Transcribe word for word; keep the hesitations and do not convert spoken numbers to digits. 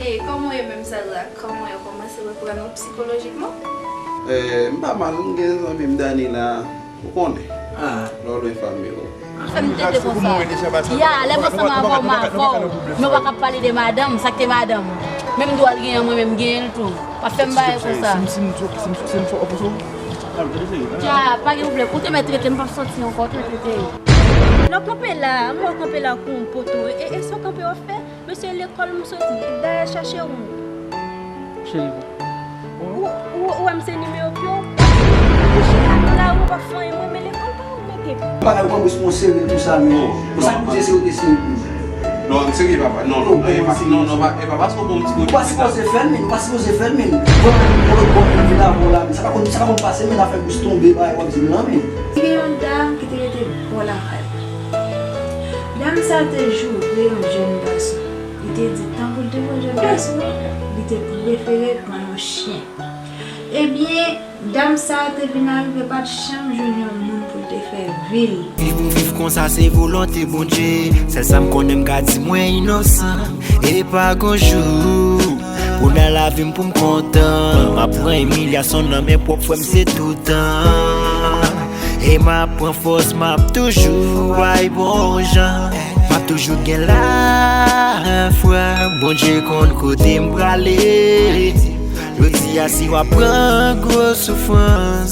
E kòman w ye menm, Sadrak? Kòman w ye? Kòman se reprann ou psikolojikman? Eh, m pa mal, m gen zanmi m Dani la, ou konnen. Ah, Lò lwen fanmi yo. Fè m tete konsa. Ya, lè m ansanm avè w, m avè w. Nou pa ka pale de madanm, sa k te madanm. Menm dwa l genyen an, mwen menm m genyen l tou. Pa fè m bagay konsa. si m si m si m si m fò pou sou. Ya, pa gen pwoblèm. Ou te mèt trete m, m p ap sòti ankò, ou te mèt trete. Lè w kanpe la, m wè w kanpe la kou yon poto. E, e sa w kanpe w ap fè? Mesye, lekòl m soti, dayè chache ou. Cheri. Ou, ou, ou wè m se nimewo pye w. Ou chita nan lari, ou p ap fè anyen, mwen, men lekòl pa ou mete. Bagay ou pran bous mwen serye tou sa, men. Pou sa k bouze se ou te siye pou. Non, m serye, papa. Non, non, e pa, non, non, pa, e pa paske w bon ti Ou pa sipoze fè l, men. Ou pa sipoze fè l, men. Bon, yon lòt bò, men, vin avè w la, men. Sa pa konn, sa pa konn pase, men, afè bous tonbe, bagay w ap di m lan, men. Te gen yon dam ki te rete bò lakay. Dam sa te joure yon jèn gason. Li te di, tankou l te yon jèn gason, li te prefere pran yon chen. Ebyen, dam sa te vin arive pa t janm jwenn yon moun pou l te fè vi l. Viv pou viv konsa se volonte Bondye. Sèl sa m konnen m ka di mwen inosan. E pa gon jou pou nan lavi m pou m kontan. M ap pran imilyasyon nan men pwòp frè m se toutan. E m ap pran fòs, m ap toujou bay bon jan. M ap toujou gen lafwa. Bondye konn kote m prale. Jodi a si w ap pran gwo soufrans,